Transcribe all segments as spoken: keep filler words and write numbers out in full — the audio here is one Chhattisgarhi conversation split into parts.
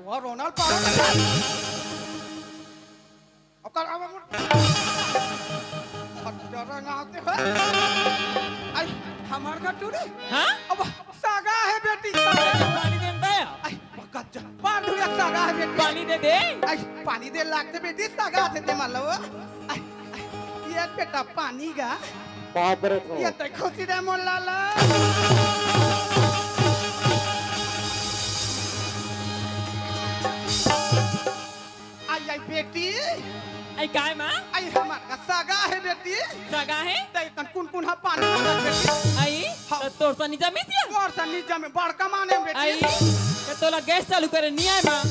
वो रोनल पारो। ओकर अब हम हट डरा ना आते हो। आई, हमार घर टूरी। हाँ? अब सागा है बेटी, सागा। पानी देन दे। आई, बकत जा। बार धुरिया सागा है बेटी। पानी दे दे। आई, पानी दे लागते बेटी, सागा थे ते मान लो। आई, आई, ये बेटा पानी गा। बाप रे तो। ये तो खुशी दे मोर लाला। आई, आई बेटी। आई काय माँ? आई हमार का सगा है बेटी। सगा है? तै कन कुन कुन हा पानी मांगा बेटी। आई? हाँ। तो तोर सा निजा मिसिया? तोर सा निजा में बड़का माने बेटी। आई? तो तोला गैस चालू करे नहीं आए माँ।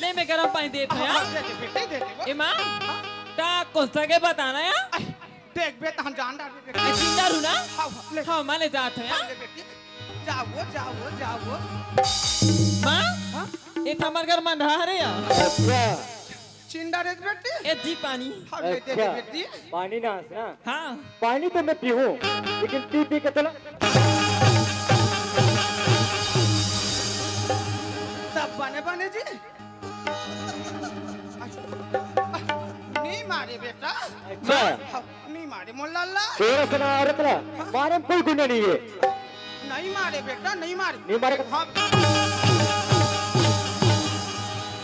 ले मैं गरम पानी देत हूँ, हाँ, हाँ? हाँ, दे दे बेटी, दे दे वो। ए माँ? हाँ। ता कौन सा के बताना है? आई, देख बे, तहन जान डाल बेटी। ए, जिंदा रहू ना? हाँ, हाँ, ले। हाँ, माँ ले जात है, हाँ, हाँ? ले बेटी। जाओ, जाओ, जाओ। माँ? हाँ? ए तो हमार घर मंडहा हरे या? अच्छा। चिंदा रे बेटी। ए जी पानी। हाँ, ले दे दे अच्छा। बेटी। पानी ना हंस ना। हाँ। पानी तो मैं पीहूँ, लेकिन पी पी के तो ना। सब बने बने जी। नहीं मारे बेटा। अच्छा। हाँ, नहीं मारे मोर लाला। तेरा सना औरत ला मारे में कोई गुना नहीं है। नहीं मारे बेटा, नहीं मारे। नहीं मारे। हाँ।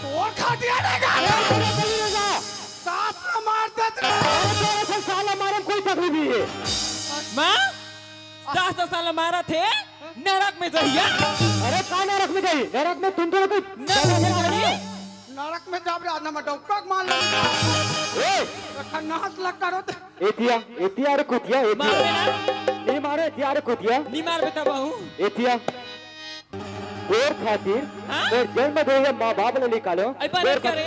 तोर खटिया नहीं गा। सास ला मार देत रे। अरे तेरा सा साला मारे में कोई तकलीफ नहीं है। माँ, सास ला साला मारा थे, नरक में जहिया। अरे का नरक में जाई? नरक में तुम दोनों को नरक में जाई। नरक में जाब रे, आज ना मैं डौका के मार लूँ। ए! रखा नाश लग करो तो। एतिया, एतिया रे कुतिया, एतिया। मारबे ना? नहीं मारो, एतिया रे कुतिया। नहीं मारबे तब बहू। एतिया। तोर खातिर, हाँ? तोर जन्म देहे माँ बाप ले निकालो। आई बने तोर करे।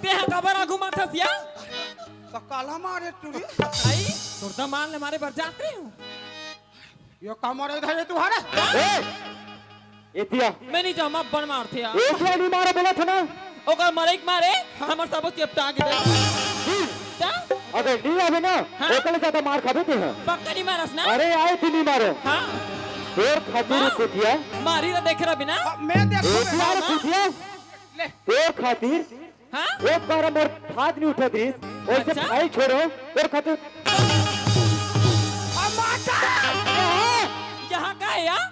तेहा कबर आगू मारथस या? तो काला मारे टूरी। आई, तोर तो मार ले मारे बर जात रहे हूँ। यो का मारे इधर ये तुम्हारे? ए! एतिया। मैं नहीं जाऊँ, माँ बन मारथे यार। एतिया नहीं मारे बोला था ना। ओकर मरे के मारे, हमर सबो चेपटा के दे। हम्म। ता? अगर नहीं आवे ना, हाँ? ओकर ज्यादा मार खाबे ते हैं। पक्का नहीं मारस ना? अरे आए तू नहीं मारो। हाँ। तोर खातिर हाँ। कुतिया। मारी तो देख रहा बिना। हाँ, मैं देखूँ एतिया रे हाँ। कुतिया। ले। तोर खातिर हाँ? एक बार मोर हाथ नहीं उठत रिस, ओइसे अच्छा? भाई छोड़ो, तोर खातिर। अमाता! यहाँ का है यार?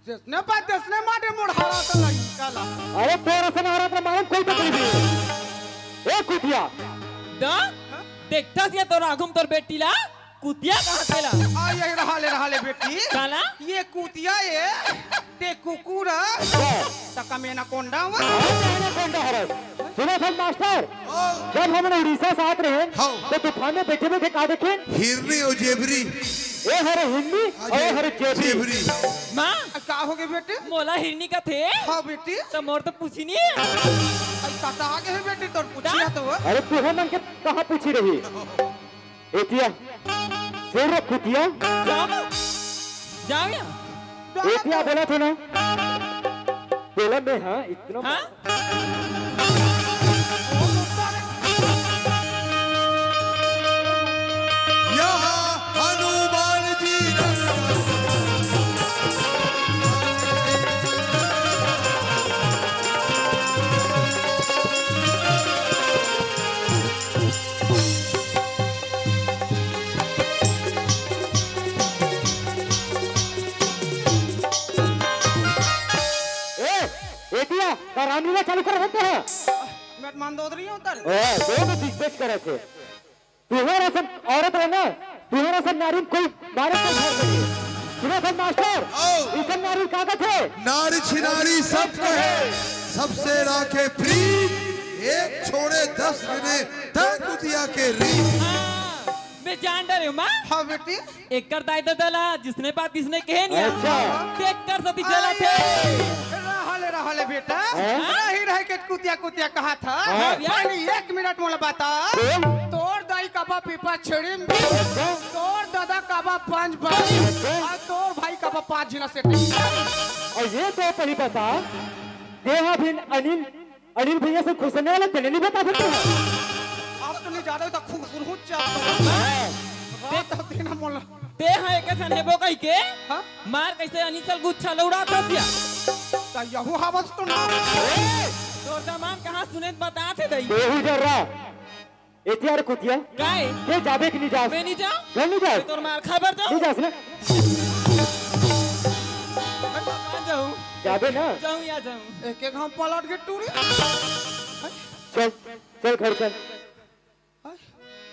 जिसने बात जिसने मारे मोर हारा तो लगी काला। अरे तोर असन हारा तो मालूम कोई तो कोई भी। ए कुतिया। दा? हाँ? देखता सिया तोर आगुम तोर बेटी ला? कुतिया कहाँ तेला? आ, ये रहा ले, रहा ले बेटी। काला? ये कुतिया ये, ते कुकुर, हाँ। त कम एनाकोंडा हुआ। अरे एनाकोंडा हरस। सुनो सन मास्टर, हाँ। जब हम उड़ीसा से आत रहे, हाँ। तो तूफान में बैठे बैठे का देखे? हिरनी और जेबरी। ए हरे हिरनी और ए हरे जेबरी। जेबरी। माँ, का हो गए बेटे? मोला हिरनी का थे? हाँ बेटी। तो मोर तो पूछी नहीं है। अरे कटा आगे है बेटी, तोर पूछी है तो। अरे तू मन के कहाँ पूछी रही? एतिया, सुन रे कुतिया। जाओ ना। जाओ या। एतिया बोला था ना। बोला मैं हाँ, इतना हाँ? यह हनुमान जी। ए, एतिया, का रामलीला चालू कर रहते हैं? मैं तो मान दो रही हूँ उधर। ए, दो तो दिग्गज करे थे। तुहर असन औरत रहे ना, तुहर असन नारी कोई मारे को घर नहीं। सुनो सन मास्टर, आओ। इसन नारी का कहत है? नारी छिनारी सब कहे, सबसे राखे प्रीत, एक छोड़े दस गिने, तय कुतिया के रीत। हाँ, मैं जान डरे हूँ, माँ। हाँ बेटी। एकर दाई ददा ला जिसने बात इसने कहे नहीं अच्छा। देख कर सती चला थे। रहले, रहले बेटा। हाँ? रही रह के कुतिया, कुतिया कहा था। हाँ। पहले एक मिनट मोला बता। बोल। तोर दाई का बाप पीपा छेड़ी में। अच्छा। तोर दादा का बाप पांच बार। अच्छा। और तोर भाई का बाप पांच झिना से। और ये तो पहली बता, देहा भिन अनिल अनिल भैया से खुश होने वाला तेने नहीं बता सकते हैं। आप तो नहीं जा रहे हो तो खुश रहूं, चाप। हाँ। ते तो तेना मोला। ते ह एके झन हेबो कहिके हाँ? मार कइसे अनिसल गुच्छा ल उड़ात हस या। त यहू हवस तो ना। तोर जमान कहाँ सुने त बतात हे दई। तू ही डर रहा। एतिया रे कुतिया। काय? ते जाबे कि नहीं जास? मैं नहीं जाऊँ। घर नहीं जास? मैं तोर मार खाए बर जाऊँ। नहीं जास ना? मैं जाऊँ। जाबे ना? जाऊँ या जाऊँ। एक एक हम पलट के टूरी। चल, चल घर चल।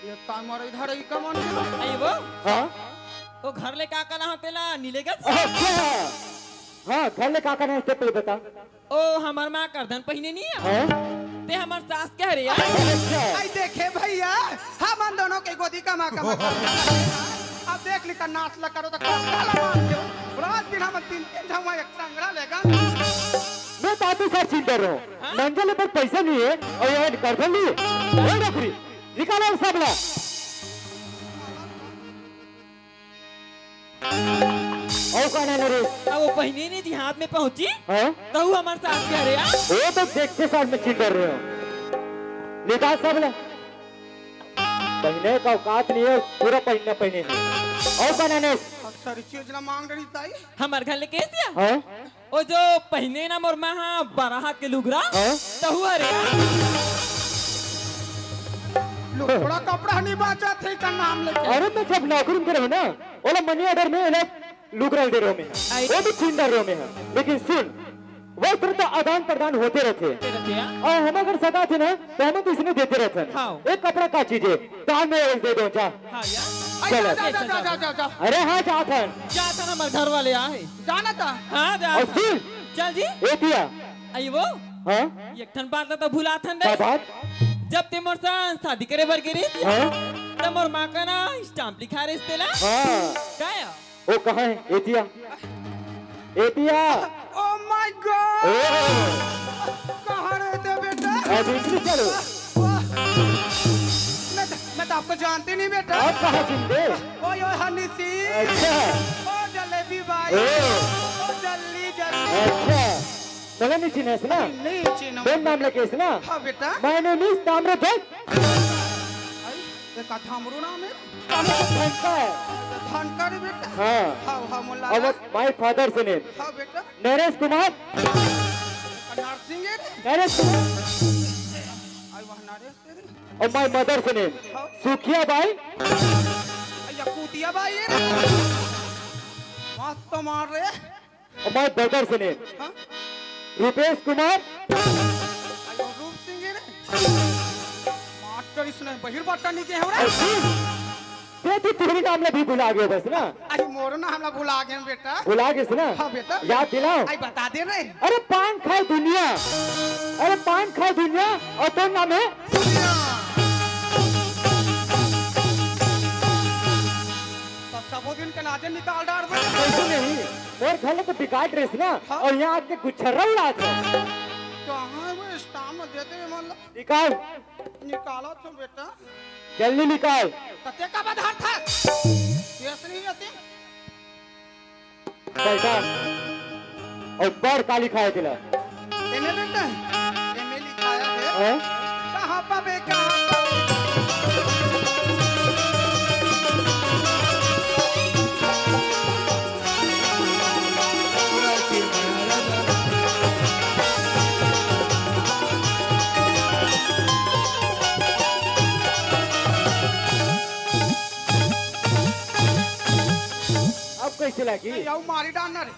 ये काम और इधर ही कमान के। आई वो? हाँ? वो घर ले का करना है तेला नीले गस? अच्छा। हाँ, घर ले का करना है ते पहले बता। ओ, हमर माँ करधन पहिने नहीं है। हाँ? ते हमर सास के हरे यार। अच्छा। आई देखे भैया, हमन दोनों के गोदी कमा कमा कर। अब देख ली त नाच ल करो त करता ल मार दो। रात दिन हमन तीन तीन झमा एक संगड़ा लेगन। मैं ताते सर चिंता रहो। हाँ? मंजल पर पैसा नहीं है और ये करधन नहीं है। ए नौकरी निकालो सब ला। अउ का नाम रे? अब वो पहिने नहीं जी हाथ में पहुंची। हाँ? तहु हमर सास के हरे यार। वो तो देखते साथ में चिंता रहे हो। निकाल सब ला। पहिने का औकात नहीं है, पूरा पहिनना पहिने नहीं। अउ का नाम है? अब सारी चीज ला मांग रही ताई। हमर घर ले केस या? हाँ? ओ जो पहिने ना मोर माँ हा बारह हाथ के लुगरा, हाँ? तहु हरे यार। लुगरा कपड़ा नहीं बाचत हे का नाम लेके। अरे मैं जब नौकरी में रहो ना, ओला मनी ऑर्डर में एला लुगरा दे रहो मैं। आई। वो भी चिंता रहो मैं। लेकिन सुन, वस्त्र तो आदान प्रदान होते रहते। होते रहते हैं। और हम अगर सका थे ना, तो हम तो इसने देते रहते हैं। हाँ। एक कपड़ा का चीज है, दान में दे दो जा। हाँ यार। आई चलो। जा, जा, जा, जा, जा, जा, जा। अरे हाँ, जाथन। जाथन, हमर घर वाले आहे। जाना था। हाँ, जाथन। और सुन। चल जी। ए दिया। आई वो? हाँ? एक ठन बात ला तो भुलाथन रे। का बात? जब ते मोर संग शादी करे बर गे रहिस, हाँ? तब मोर माँ का ना स्टाम्प लिखा रहिस तेला। हाँ। का या? वो कहाँ है? ए दिया। ए दिया। Oh my God! ओ। कहाँ रहे थे बेटा? अभी भी चलो। वाह। मैं तो, मैं तो आपको जानती नहीं बेटा। आप कहाँ चिंदे? ओ यो हनी सिंह। अच्छा। ओ जलेबी बाई। ओ। ओ जल्दी जल्दी। अच्छा। मोला नहीं चिन्हस ना? नहीं चिन्हस। कोन नाम लेके अइस ना? हाँ बेटा। My name is Tamradhwaj. आई, ये का थामरू नाम है? ताम्रध्वज धनकर। धनकर बेटा। हाँ। हाँ, हाँ, मोला अब ना। My father's name। हाँ बेटा। नरेश कुमार। नरसिंह है रे। नरेश कुमार। आई वाह नरेश है रे। और my mother's name। हाँ। सुखिया बाई। या कुतिया बाई है रे। मत तो मार रे। और my brother's name। हाँ? रुपेश कुमार। आई रूप सिंह है रे। मास्टर इसने बहिर बट्टा नहीं के हो रे। और सुन, ते तो तोहरी नाम ला भी भुला गयो बस ना। आई मोरो नाम ला भुला गए बेटा। भुला गइस ना? हाँ बेटा। याद दिलाओ। आई बता दे रे। अरे पान खाए दुनिया, अरे पान खाए दुनिया और तोर नाम है? तो सबो दिन के नाचे निकाल डार दे। कैसे नहीं? मोर घर ले तो बिगाड़ रहिस ना, हाँ? और यहाँ आके गुच्छर्रा उड़ा दे। कहाँ वो स्टाम में देते हैं मतलब? निकाल। निकालो तो बेटा। जल्दी निकाल। तो ते का बधार था? केस नहीं आते? पैसा। और बड़ काली खाए दिला। एमे बेटा, एमे लिखाया है। हाँ? कहाँ पाबे, कहाँ पाबे? अब कैसे लगी? नहीं, आऊ मारी डालना रे।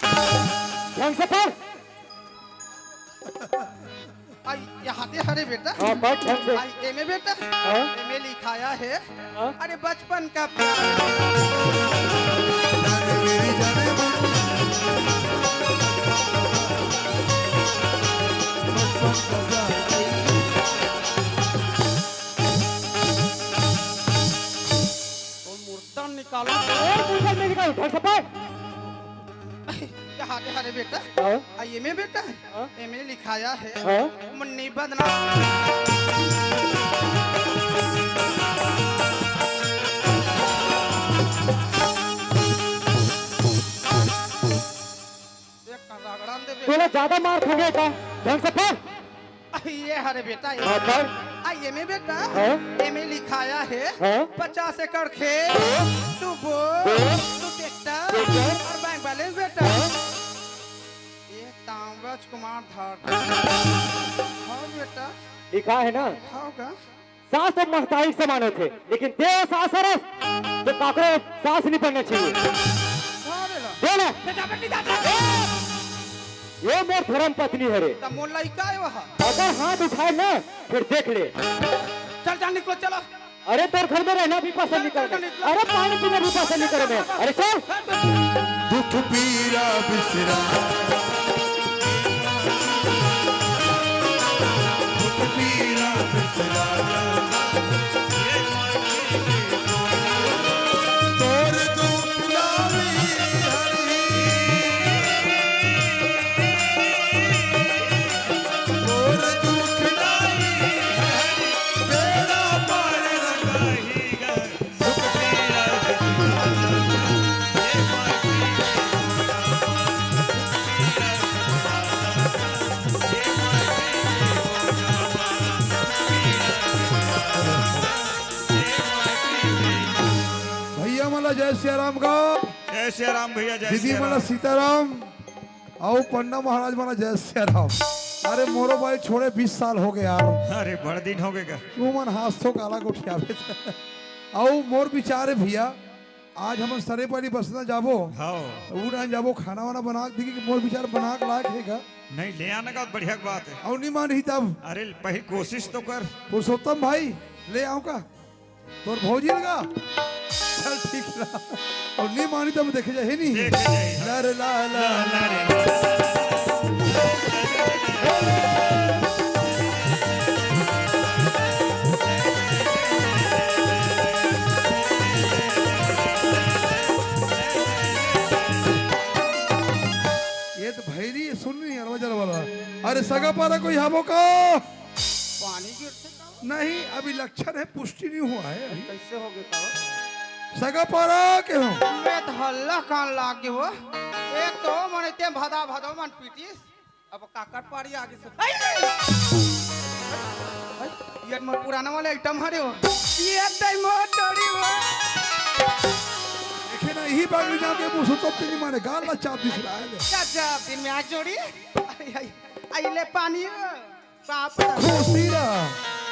ढंग से पढ़। आई, यहाँ दे, अरे बेटा। हाँ, पढ़ ढंग से। आई, एमे बेटा। हाँ? एमे लिखाया है। हाँ? अरे बचपन का प्यार। और मुर्दा निकालो। ए, मुर्दा नहीं निकाल, ढंग से पढ़। यहाँ दे, अरे बेटा। हाँ? आ, एमे बेटा। हाँ? एमे लिखाया है। हाँ? मुन्नी बदनाम। एक का रगड़न दे बेटा। तोला ज्यादा मार खाने का, ढंग से पढ़। ये हरे बेटा, ये। हाँ, पढ़। आ, एमे बेटा, हाँ? एमे लिखाया है हाँ? पचास एकड़ खेत, तू बोर, तू ट्रैक्टर ट्रैक्टर? और बैंक बैलेंस बेटा। हाँ? ये तांबच कुमार धार। हाँ बेटा। लिखा है ना? हाँ का? सास तो महतारी समान होथे, लेकिन देव सास हरस तो काकरो सास नहीं बनना चाहिए। हाँ रे ला। दे ना। बेटा बेटी दादा। ये मोर धर्म पत्नी हरे। त मोर लइका है वह। अगर हाथ उठाए ना, फिर देख ले। चल जा निकलो चलो। अरे तोर घर में रहना भी पसंद नहीं करते। अरे पानी पीना भी पसंद नहीं करे मैं। अरे चल। दुख पीरा बिसरा। दुख पीरा बिसरा। तोर दुख लावी हरी। तोर दुख लावी हरी। बेड़ा पार लगाही गा। भैया मन ला जय सिया राम का। जय सिया राम भैया, जय दीदी सिया मन ला राम। सीताराम। अउ पंडा महाराज मन ला जय सिया राम। अरे मोरो बाई छोड़े बीस साल हो गए यार। अरे बड़ दिन हो गए गा। तू मन हाथ तो काला गोठियावे। अउ मोर विचार है भैया, आज हमन सरे पानी बसना जाबो। हाँ। त उ डाहन जाबो, खाना वाना बना के देखी कि मोर विचार बना के लायक हे का। नहीं, ले आना का बढ़िया बात है। अउ नहीं मानही तब। अरे, पहले कोशिश तो कर। पुरुषोत्तम भाई, ले आऊं का? तोर भौजी लगा? चल ठीक रहा। अउ नहीं मानी तब देखे जाही नहीं। देखे जाही। ला रे ला ला। ला, ला रे। ये तो भैरी सुन नहीं अरवा जल वाला। अरे सगा पारा कोई हाबो का? पानी गिरथे का? नहीं, अभी लक्षण है, पुष्टि नहीं हुआ है अभी। कैसे हो गए का? सगा पारा के हो? मैं तो हल्ला कान लाग गए हो। एक तो मन इतने भदा भदो मन पीटी। अब काकर पारी आगे से। आई, आई। आई, ये मोर पुराना वाला आइटम हरे हो। ये दई मोर डोरी हो। देखे ना, यही बागड़ी जाके मुसुतम तेरी माने गाल ला चाप दिस रहा है। गजब दिन में आ जोड़ी। आई, आई, आई ले पानी हो। बाप रे। खुशी रहा।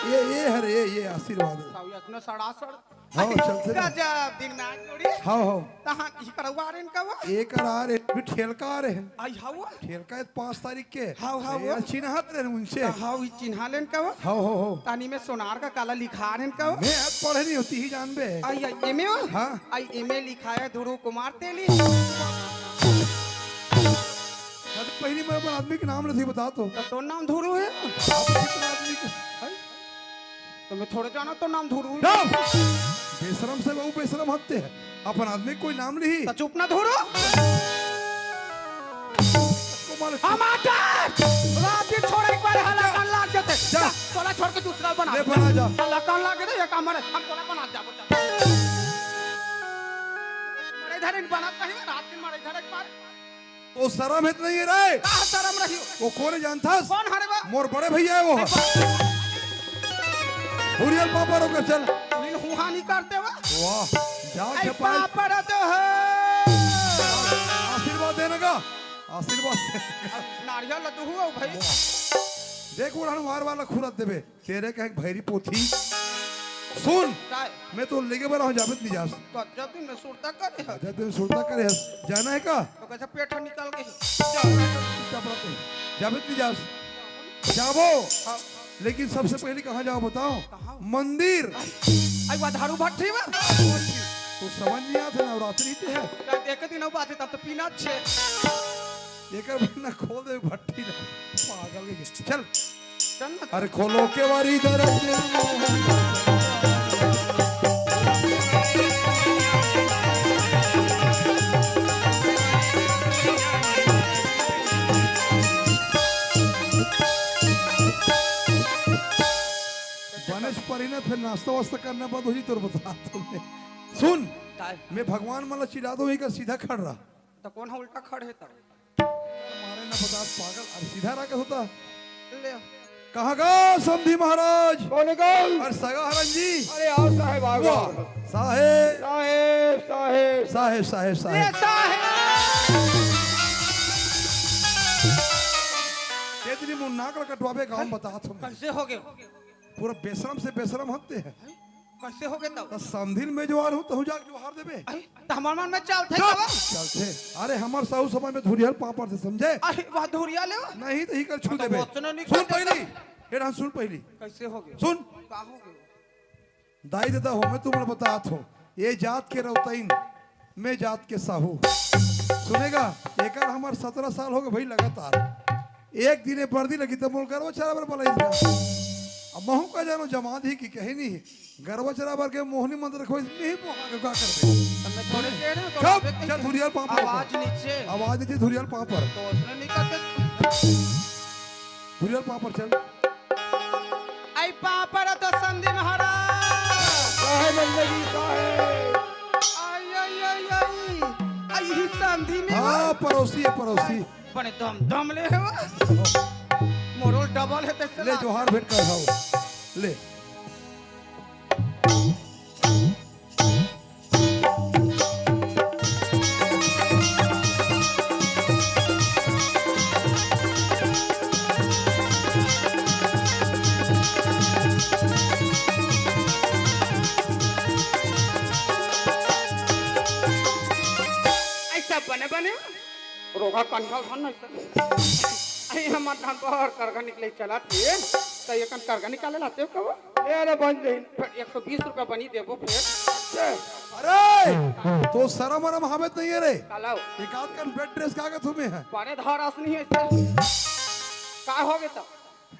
ये, ये हरे, ये, ये आशीर्वाद। साउ इतना सड़ासड़। हाँ, चलते ना। गजब दिन में आ जोड़ी। हाँ, हाँ। तहाँ ई करवा रहे इनका वो? एक आ रहे, भी ठेलका आ रहे। आई हाँ वो? ठेलका है पाँच तारीख के। हाँ, हाँ, ये वो। चिन्हात रहे उनसे। हाँ, ई चिन्हा लेन का वो? हाँ, हाँ, हाँ। तानी में सोनार का काला लिखा रहे इनका वो? मैं अब पढ़े नहीं होती ही जान बे। आई, आई, एमे वो? हाँ। आई, एमे लिखा है ध्रुव कुमार तेली। अब पहली मैं अपन आदमी के नाम नहीं बता तो। तो तोर नाम ध्रुव है? अब कितना आदमी के? हैं? तो मैं थोड़े जाना तो नाम धुरू। चुप! बेशरम से बहू बेशरम हत्ते है। अपन आदमी कोई नाम नहीं। तो चुप ना धुरू। को मालूम। हम आते हैं। रात दिन छोड़ एक बार हला जा। कान लाग जाते। जा। जा, तोला छोड़ के दूसरा बना। ले बना जा। हला कान लाग गए, ये काम है। हम तोला बना जा, बता। मरे इधर इन बना कहीं, रात दिन मरे इधर एक बार। ओ शरम है तो नहीं रे? का शरम रही हो? वो कौन है जानथस? कौन हरे बा? मोर बड़े भैया है वो। हुरियल पापड़ ओकर चल। हुरियल हुआ नहीं करते बा। वाह, जा आई छपाई। पापड़ तो है। आशीर्वाद देने का, आशीर्वाद दे। नारियल लड्डू हुआ भाई। देख उड़ान मार वाला खुरत देबे। तेरे कहे भैरी पोथी सुन। काय? मैं तो लेके बड़ा हूँ, जाबे त नहीं जास। तो जब दिन में सुरता करे है। जब दिन सुरता करे है, जाना है का? तो कैसे पेट निकल गई? चुपचाप रहते हैं। जाबे त नहीं जास। जाबो। हाँ। लेकिन सबसे पहले कहाँ जाओ बताओ? कहाँ? मंदिर। आई, आई वो धारू भट्टी में। तो समझ नहीं आता, नवरात्रि ते है। ना देखे दिन बात है, तब तो पीना छे। एकर बन्ना खोल दे भट्टी ना। पागल के। चल। चल ना। अरे खोलो केवारी दरवाजे। बनेच परिणत है, नाश्ता वास्ता करना बंद हो जी, तोर बता तुम्हें। सुन, काय? मैं भगवान मन ला चिढ़ा दो, ही का सीधा खड़ रहा। तो कौन है उल्टा खड़ है तब? मारे ना बता पागल, अब सीधा रहा का होता? ले। कहाँ गा समधी महाराज? कौन गा? अरे सगा हरन जी। अरे आओ साहेब, आओ, वाह, आओ। साहेब। साहेब, साहेब। साहेब, साहेब, साहेब। ये साहेब। के दिन मुन्ना कर कटवाबे गाँव में बतात हूँ मैं। कैसे हो गए? पूरा बेशरम से बेशरम हत्ते है। कैसे हो गए तब? तो समधिन में जोहार हूँ, तहू जाके जोहार देबे। अरे, तो हमार मन में चलथे चुप! तब? चलथे। अरे, हमार साहू समाज में धुरियल पापड़ से समझे? अरे, वह धुरियल है वो? नहीं तो ही कर छू हाँ, तो देबे। वो तो नहीं सुन करते पहली, तब। ये ढंग सुन पहली। कैसे हो गए? सुन। का हो गए? दाई ददा हो, मैं तुमने बतात हो, ये जात के रौतइन, मैं जात के साहू। सुनेगा, एकर हमार सतरा साल हो गए भाई लगातार। एक दिन ये बर्दी लगी तो मोल गरवा चरा बर बलाई दिया। अब महू का जानो जमात ही की कही नहीं। गरवा चरा बर के मोहनी मंत्र खोई नहीं पोहा के का कर दे। तो मैं थोड़े कह रहा हूँ, तो चुप, आप एक चल धुरियल पापड़। आवाज नीचे। आवाज नीचे धुरियल पापड़। तो उसने नहीं करते। धुरियल पापड़ चल। आई पापड़ तो समधी महाराज। काहे बंदगी काहे? आई, आई, आई, आई। आई ही समधी में हाँ, हो। पड़ोसी है, पड़ोसी। बने दम, दम ले हो। मोरोल डबल है, तैसे ले लाग। जोहार भेंट कर खाओ। ले। ऐसा बने बने रोगा कंठा धन नहीं सके। अरे हमार धान पर करगा निकले चला थे, तो ये कन करगा निकाले लाते हो कब? ए, अरे बन जाई। फिर एक सौ बीस रुपया बनी देबो फिर। अरे, तो शरम वरम हावत नहीं है रे। कालाओ। एक आध कन बेड ड्रेस का के तुम्हें है। पाने धार आस नहीं है इससे। का हो गया तो?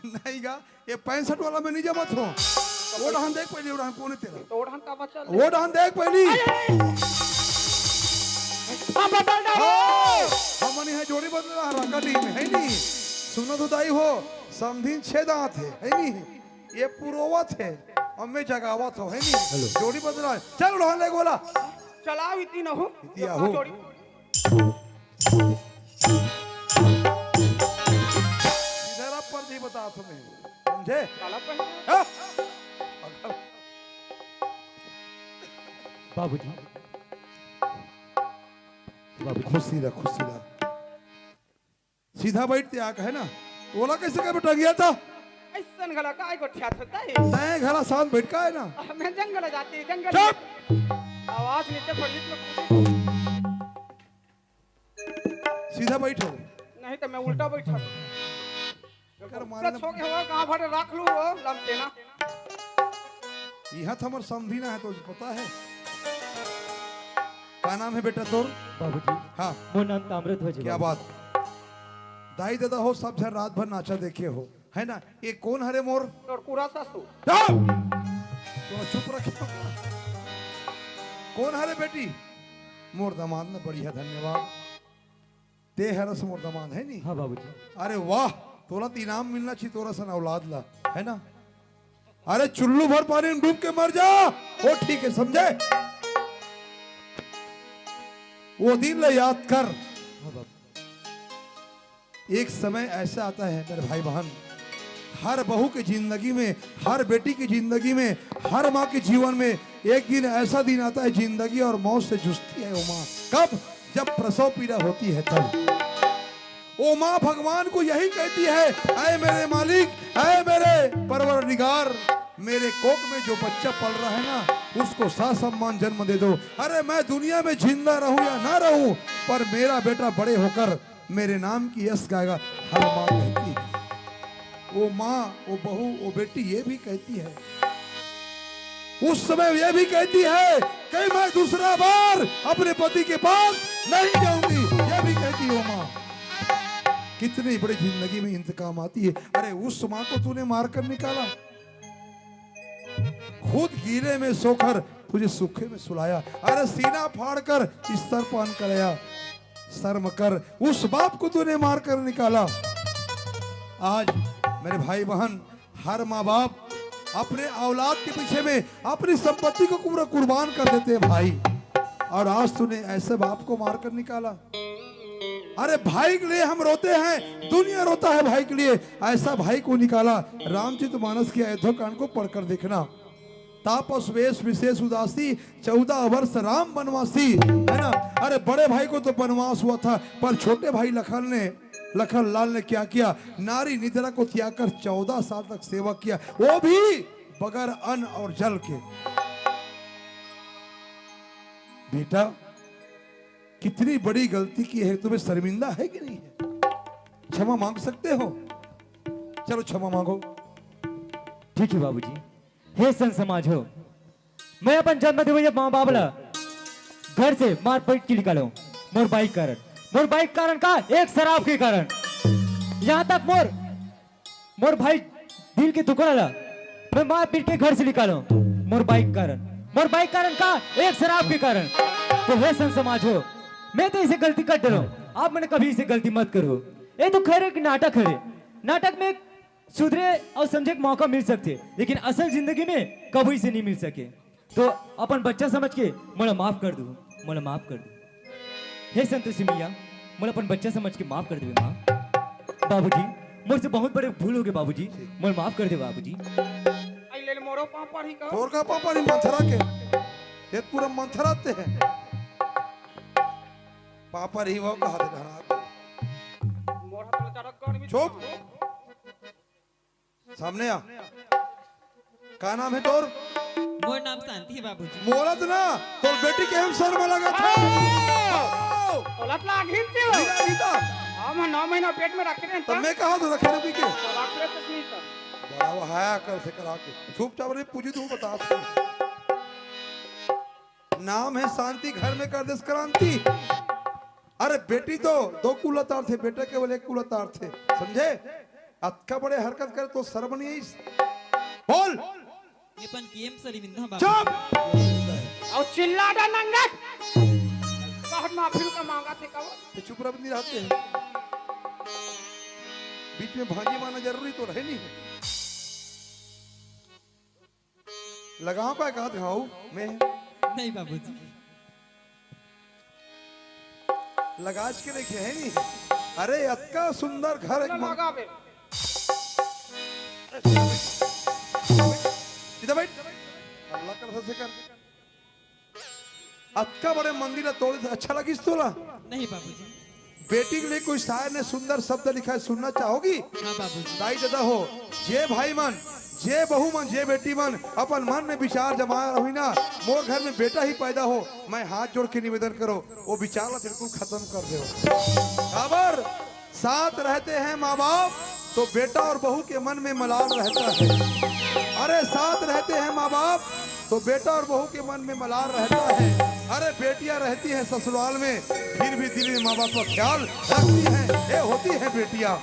नहीं गा, ये पैंसठ वाला में नहीं जमत हो। वो डहान देख पहले, वो डहान कौन है तेरा? तो वो डहान का बचल? वो डहान देख पहली। हाँ, बदल डालो। हाँ, हमन यहाँ जोड़ी बदला रहा का टीम है नहीं। सुनो तो दाई हो, समधिन छह दांत है, है नहीं? ये पुरोवत है, और मैं जगावत हो, है नहीं? हेलो। जोड़ी बदला है। चल रोहन ले बोला। चलाओ इतनी न हो। इतनी तो आहो। जोड़ी। इधर आप पर नहीं बता तुम्हें, समझे? काला पहन। हाँ? बाबूजी, बाबूजी। खुशी रह, खुशी रह। सीधा बैठ ते आके है ना, तोला कैसे कहे टंगिया था? ऐसन घला काय गोठिया था ताई? तैं घला शांत बैठ का है ना? मैं जंगल जाती, जंगल। चुप! आवाज नीचे पड़ी तो खुशी। सीधा बैठो। नहीं तो मैं उल्टा बैठा। कर मारे ना। छो के हो, कहाँ भरे रख लू वो लमटेना। यहाँ तो हमार समधी ना है तो पता है। का नाम है बेटा तोर? बाबूजी। हाँ। मोर नाम ताम्रध्वज है क्या बाबूजी। बात। दाई दादा हो, सब झन रात भर नाचा देखे हो, है ना? ये कौन हरे मोर? तोर पूरा सासू। जाओ। तो चुप रखे। कौन हरे बेटी? मोर दामाद ना, बढ़िया, धन्यवाद। ते हरस मोर दामाद है नी? हाँ बाबूजी। अरे वाह, तोला तो इनाम मिलना चाहिए, तोरा सन औलाद ला, है ना? अरे चुल्लू भर पानी में डूब के मर जा, वो ठीक है, समझे? वो दिन ले याद कर। हाँ बाबू। एक समय ऐसा आता है मेरे भाई बहन, हर बहू की जिंदगी में, हर बेटी की जिंदगी में, हर माँ के जीवन में एक दिन ऐसा दिन आता है, जिंदगी और मौत से जूझती है वो माँ। कब? जब प्रसव पीड़ा होती है तब। वो माँ भगवान को यही कहती है, ऐ मेरे मालिक, ऐ मेरे परवरदिगार, मेरे कोख में जो बच्चा पल रहा है ना, उसको ससम्मान जन्म दे दो। अरे मैं दुनिया में जिंदा रहूं या ना रहूं, पर मेरा बेटा बड़े होकर मेरे नाम की यश गाएगा, हर माँ कहती है। वो माँ, वो बहू, वो बेटी ये भी कहती है, उस समय ये भी कहती है कि मैं दूसरा बार अपने पति के पास नहीं जाऊंगी, ये भी कहती है वो माँ। कितनी बड़ी जिंदगी में इंतकाम आती है। अरे उस माँ को तूने मार कर निकाला, खुद गीले में सोकर तुझे सूखे में सुलाया। अरे सीना फाड़कर स्तनपान कराया। शर्म कर, उस बाप को तूने मार कर निकाला। आज मेरे भाई बहन, हर माँ बाप अपने औलाद के पीछे में अपनी संपत्ति को पूरा कुर्बान कर देते हैं भाई, और आज तूने ऐसे बाप को मार कर निकाला। अरे भाई के लिए हम रोते हैं, दुनिया रोता है भाई के लिए। ऐसा भाई को निकाला। रामचरित मानस के अयोध्या कांड को पढ़कर देखना। तापस वेश विशेष उदासी, चौदह वर्ष राम वनवासी, है ना? अरे बड़े भाई को तो वनवास हुआ था, पर छोटे भाई लखन ने, लखन लाल ने क्या किया? नारी निद्रा को त्याग कर चौदह साल तक सेवा किया, वो भी बगैर अन्न और जल के। बेटा, कितनी बड़ी गलती की है, तुम्हें शर्मिंदा है कि नहीं है? क्षमा मांग सकते हो? चलो, क्षमा मांगो। ठीक है बाबूजी। हे संत समाज हो, मैं अपन जन्म देवइया माँ बाप ला घर से मार पीट के निकालो। मोर बाइक कारण, मोर बाइक कारण का, एक शराब के कारण। यहाँ तक मोर, मोर भाई दिल के टुकड़ा ला मैं मार पीट के घर से निकालो। मोर बाइक कारण, मोर बाइक कारण का, एक शराब के कारण। तो हे संत समाज हो, मैं तो इसे गलती कर डरो, आप मन कभी इसे गलती मत करो। ये तो खैर एक नाटक हरे। नाटक में सुधरे और समझे के मौका मिल सकथे, लेकिन असल जिंदगी में कभी से नहीं मिल सके। तो अपन बच्चा समझ के मोला माफ कर दू, मोला माफ कर दू। हे संतोषी मैया, मोला अपन बच्चा समझ के माफ कर देवे माँ। बाबूजी, मोर से बहुत बड़े भूल हो गए बाबूजी, मोला माफ कर दे बाबूजी। आई ले ले मोरो पापा ही का। तोर का पापा नहीं मंथरा के? ये पूरा मंथरा ते है। पापा रही वो कहा थे धरा। मोर हाथ में चढ़क कर भी चुप। सामने आ। का नाम है तोर? मोर नाम शांति है बाबूजी। मोलत ना, तोर बेटी के हम शर्म लगा था। हाँ। मोलत ला आघिन से हो। गीता, गीता। हाँ, मैं नौ महीना पेट में रखे रहे तो था। मैं कहा तो रखे रहे के? तो रख रहे तो नहीं था। बड़ा वो हाया कर से करा के। चुपचाप नहीं पूछी तू बता। नाम है शांति, घर में कर देस क्रांति। अरे बेटी तो दो कुलतार थे, बेटा केवल एक कुलतार थे, समझे? अतका बड़े हरकत करे तो शर्म नहीं आई? बोल। ये पन किएम सरी विंधा बाबा। चुप। और चिल्ला डा नंगत। बहुत माफी का मांगा थे कहो। ये चुप रह नहीं रहते हैं। बीच में भांजी माना जरूरी तो रहे नहीं। लगाओ का एकाध घाव में। नहीं बाबूजी। लगाज के देखे है नहीं। अरे अतका सुंदर घर एक मन। लगा बे। इधर बैठ। अल्लाह कर से कर। अतका बड़े मंदिर ला तोड़े से अच्छा लगिस तोला? नहीं बाबूजी। बेटी के लिए कोई शायर ने सुंदर शब्द लिखा है, सुनना चाहोगी? हाँ बाबूजी। दाई ददा हो, जे भाई मन, जे बहू मन, जे बेटी मन अपन मन में विचार जमाया रही ना, मोर घर में बेटा ही पैदा हो, मैं हाथ जोड़ के निवेदन करो, वो विचार ला बिल्कुल खत्म कर दो। काबर? साथ रहते हैं माँ बाप तो बेटा और बहू के मन में मलाल रहता है। अरे साथ रहते हैं माँ बाप तो बेटा और बहू के मन में मलाल रहता है। अरे बेटियां रहती हैं ससुराल में फिर भी दिल में माँ बाप का ख्याल रखती हैं। ये होती है बेटियां।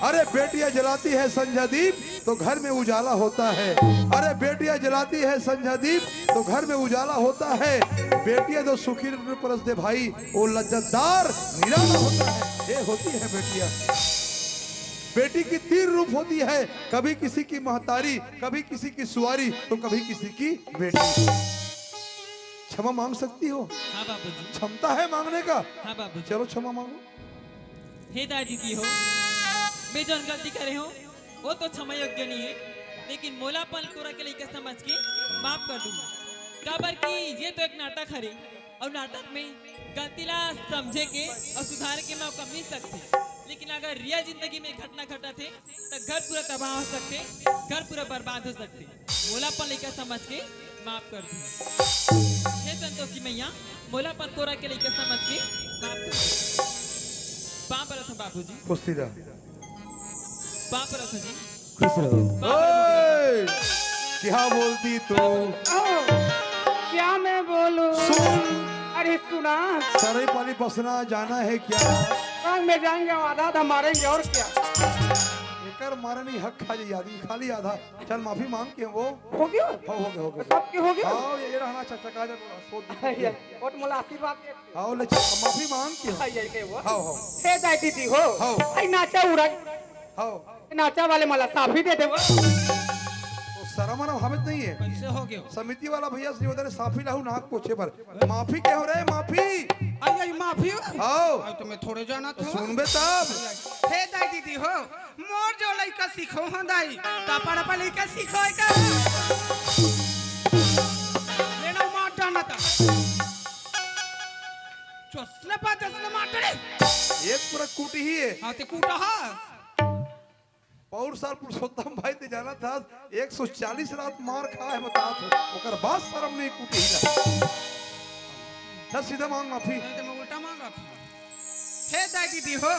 अरे बेटियां जलाती है संझा दीप तो घर में उजाला होता है। अरे बेटियां जलाती है संझा दीप तो घर में उजाला होता है। बेटियां जो सुखी परस दे भाई, वो लज्जतदार निराला होता है। ये होती है बेटियां। बेटी की तीन रूप होती है, कभी किसी की महतारी, कभी किसी की सुआरी, तो कभी किसी की बेटी। क्षमा मांग सकती हो? हाँ बाबूजी। क्षमता है मांगने का? हाँ बाबूजी। चलो क्षमा मांगो। हे दाई दीदी हो, मैं जौन गलती करे हूँ, वो तो क्षमा योग्य नहीं है, लेकिन मोला अपन कोरा के लइका समझ के माफ कर दू, काबर कि ये तो एक नाटक हरे, और नाटक में गलती ला समझे के और सुधारे के मौका मिल सकथे, लेकिन अगर रियल जिंदगी में घटना घटत हे, तो घर पूरा तबाह हो सकथे, घर पूरा बर्बाद हो सकथे। मोला अपन लइका समझ के माफ कर दू। हे संतोषी मैया, मोला अपन कोरा के लइका समझ के माफ कर दू। पाँव परत हँव बाबूजी। खुशी रह। पाँव परत हँव जी। खुश रहो। ओए, क्या बोलती तू? क्या मैं बोलूं? सुन। अरे सुना। सरायपाली बसना जाना है क्या? संग में जाएंगे, आधा आधा मारेंगे और क्या। एकर मारे नहीं, हक खा जाई आदमी, खाली आधा। चल माफी मांग के वो। हो गया? हो, हो गया, हो गया। सबके हो गया? हाँ, ये, ये रहना चकचका जा थोड़ा, सोच दिखा। ये, वोट मोला आशीर्वाद दे। हाँ, ले चल, माफी मांग के हो। हाँ, ये के वो। हाँ, हाँ। हे दाई दीदी हो। हाँ। आई नाचा उड़ा। हाँ। नाचा वाले मला साफी दे दे वो। तो शर्म आना भावित नहीं है। कैसे हो गया? समिति वाला भैया से निवेदन है, साफी लाहू नाक पोछे पर। माफी के हो रे, माफी। आई, आई, माफी हो? आओ। आई तो मैं थोड़े जानत हूँ। सुनबे तब। हे दाई दीदी हो, मोर जो लइका सीखो हो दाई, त अपन अपन लइका सीखो का। लेना मार डालना था। चोसने पा चोसने मार डाले। एक पूरा कुटी ही है। हाँ, ते कूटा हा। पौर साल पुरुषोत्तम भाई ते जाना था, एक सौ चालीस रात मार खा है, बता था। ओकर बाद शर्म नहीं कुटी ही ना। सीधा मांग माफी। नहीं तो मैं उल्टा मांगा था। हे दाई दीदी हो,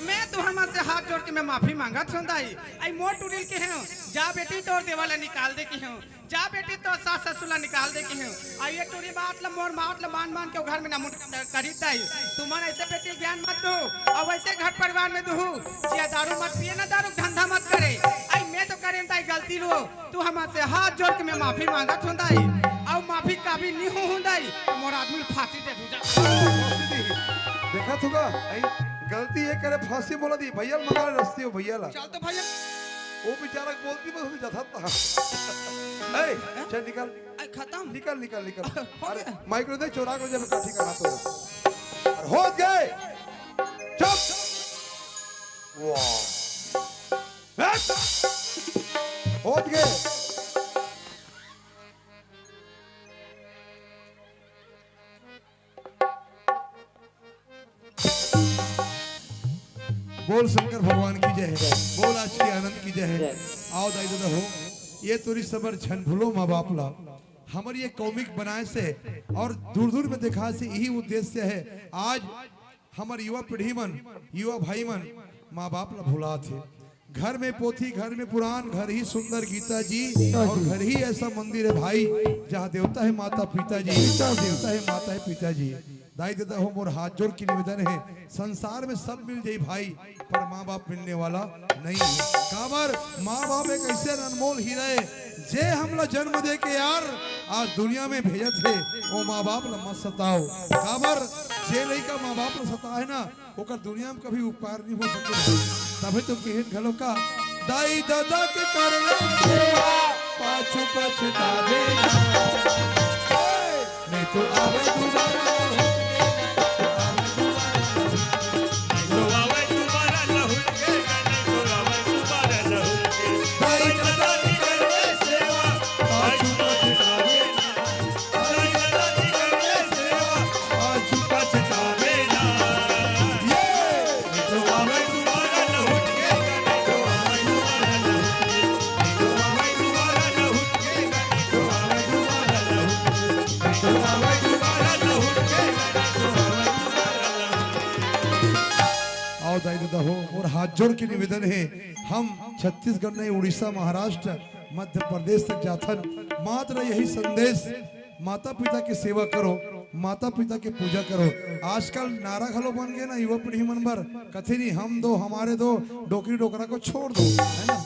मैं तुहर मन से हाथ जोड़ के मैं माफी मांगत हूँ दाई। आई मोर टुरिल के हूँ, जा बेटी तोर देवाला निकाल दे की हूँ। जा बेटी तोर सास ससुर ला निकाल दे की हूँ। आई ये टुरी बात ला मोर मात ला मान मान के घर में नमुन करी दाई। तुमन ऐसे बेटी ज्ञान मत दो, और वैसे घर परिवार में दू, जिया दारू मत पिए ना दारू धंधा मत करे। आई मैं तो करें दाई गलती लो, तू हमर से हाथ जोड़ के मैं माफी मांगत हूँ दाई, अउ माफी काबिल नहीं हूँ दाई, तो मोर आदमी ल फांसी दे दू जा। देखा थुका, आई गलती ये करे फांसी बोला दी, भैया ल मंगा ले रस्सी हो भैया ला। चल तो भैया। वो बेचारा बोलती बस जथा था। ए, चल निकल। आई खत्म। निकल, निकल, निकल। हो अरे, गया। माइक ला दे, चोरा कर जब काठी का हाथ हो। अरे, हो गए। चुप। वाह। हट। होत गे। बोल शंकर भगवान की जय है, बोल आज के आनंद की जय है। जय। आओ दाई ददा हो, ये तोरी सबर झन भूलो माँ बाप ला, हमर ये कौमिक बनाए से और दूर दूर में देखा से यही उद्देश्य है। आज हमर युवा पीढ़ी मन, युवा भाई मन माँ बाप ला भुलात हे। घर में पोथी, घर में पुराण, घर ही सुंदर गीता जी, और घर ही ऐसा मंदिर है भाई, जहाँ देवता है माता पिता जी, देवता है माता है पिता जी। दाई ददा हो, मोर हाथ जोड़ के निवेदन है, संसार में सब मिल जाई भाई, पर माँ बाप मिलने वाला नहीं है। काबर माँ बाप एक ऐसे अनमोल हीरा है, जे हमला जन्म दे के यार आज दुनिया में भेजत हे, वो माँ बाप ला मत सताओ। काबर जे लइका माँ बाप ला सता है ना, ओकर दुनिया में कभी उपकार नहीं हो सके। तभी तो केहेन घलो का, दाई ददा के करना सेवा, पाछू पछतावे ना। नहीं तो आवे दोबारा। आओ दाई ददा हो, मोर हाथ जोड़ के निवेदन है, हम छत्तीसगढ़ नहीं, उड़ीसा, महाराष्ट्र, मध्य प्रदेश तक जाथन, मात्र यही संदेश, माता पिता के सेवा करो, माता पिता के पूजा करो। आजकल नारा घलो बन गए ना युवा पीढ़ी मन बर, कथे नहीं हम दो हमारे दो, डोकरी डोकरा को छोड़ दो, है ना?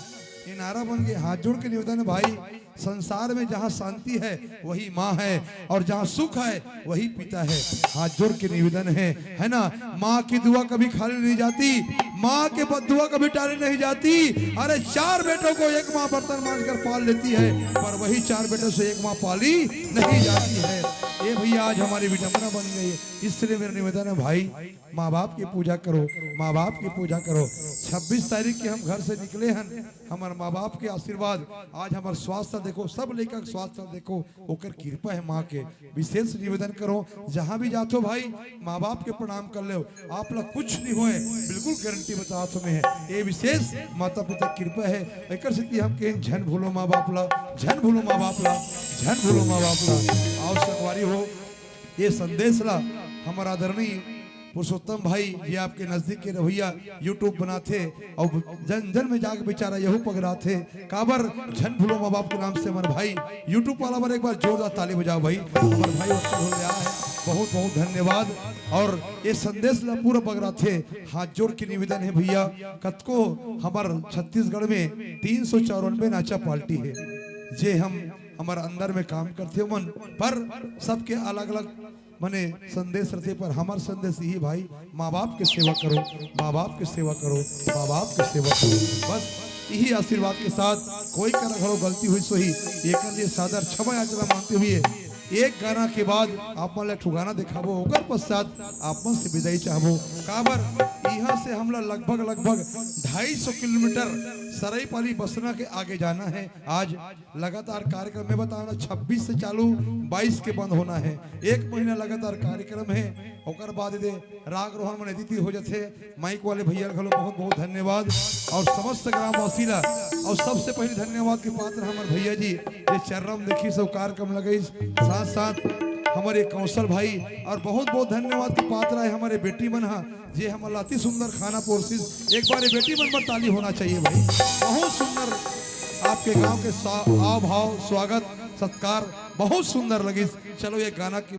ये नारा बन गए। हाथ जोड़ के निवेदन है भाई, संसार में जहाँ शांति है वही माँ है, और जहाँ सुख है वही पिता है। हाथ जोड़ के निवेदन है, है ना? माँ की दुआ कभी खाली नहीं जाती, माँ के बददुआ कभी टाली नहीं जाती। अरे चार बेटों को एक माँ बर्तन मांज कर पाल लेती है, पर वही चार बेटों से एक माँ पाली नहीं जाती है। ये भैया आज हमारी विडंबना बन गई है, इसलिए मेरा निवेदन है भाई, माँ बाप की पूजा करो, माँ बाप की पूजा करो। छब्बीस तारीख के हम घर से निकले हन, हमर माँ बाप के आशीर्वाद, आज हमर स्वास्थ्य देखो, सब लइका के स्वास्थ्य देखो, ओकर कृपा है माँ के। विशेष निवेदन करो, जहाँ भी जाथो भाई, माँ बाप के प्रणाम कर लो, आप ला कुछ नहीं होए, बिल्कुल गारंटी बतात हूँ मैं। ये विशेष माता पिता के कृपा है, एकर सेती हम कहें झन भूलो माँ बाप ला, झन भूलो माँ बाप ला, झन भूलो माँ बाप ला। आओ संगवारी हो, ये संदेश ला हमर आदरणीय पुरुषोत्तम भाई, ये आपके नजदीक के रवैया YouTube बनाथे और जन जन में जाके बेचारा यहू पगराथे। काबर झन भूलो माँ बाप के नाम से हमर भाई YouTube वाला बर एक बार जोरदार ताली बजाओ भाई, हमर भाई वत्सल हो गया है, बहुत बहुत धन्यवाद। और ये संदेश ला पूरा पगराथे, हाथ जोड़ के निवेदन है भैया, कतको हमर छत्तीसगढ़ में तीन सौ चौरानवे नाचा पार्टी है, जे हम हमर अंदर में काम करथे मन, पर सबके अलग-अलग मने संदेश रथे, पर हमर संदेश यही भाई, माँ बाप के सेवा करो, माँ बाप के सेवा करो, माँ बाप के सेवा करो। बस यही आशीर्वाद के साथ कोई करा घलो गलती होइस होही, एकर लिए सादर क्षमा याचना मांगते हुए एक गाना के बाद आप मन ला एक ठो गाना देखाबो, ओकर पश्चात आप मन से विदाई चाहबो। काबर इहाँ से हमला लगभग, लगभग ढाई सौ किलोमीटर सरईपाली बसना के आगे जाना है। आज लगातार कार्यक्रम में बताओ ना, छब्बीस से चालू, बाईस के बंद होना है। एक महीना लगातार कार्यक्रम है, ओकर बाद दे राग रोहन मन एदे तीर हो जाथे। माइक वाले भैया घलो बहुत बहुत धन्यवाद और समस्त ग्रामवासी ला। और सबसे पहले धन्यवाद के पात्र हमर भैया जी, जे चर्रा म देखिस अउ कार्यक्रम लगइस। साथ साथ हमर ये कौशल भाई, और बहुत बहुत धन्यवाद के पात्र आय हमर ये बेटी मन हा, जे हमर ला अति सुंदर खाना परोसिस। एक बार ये बेटी मन पर ताली होना चाहिए भाई, बहुत सुंदर आपके गांव के सा-, आव भाव, स्वागत, सत्कार बहुत सुंदर लगिस। चलो ये गाना की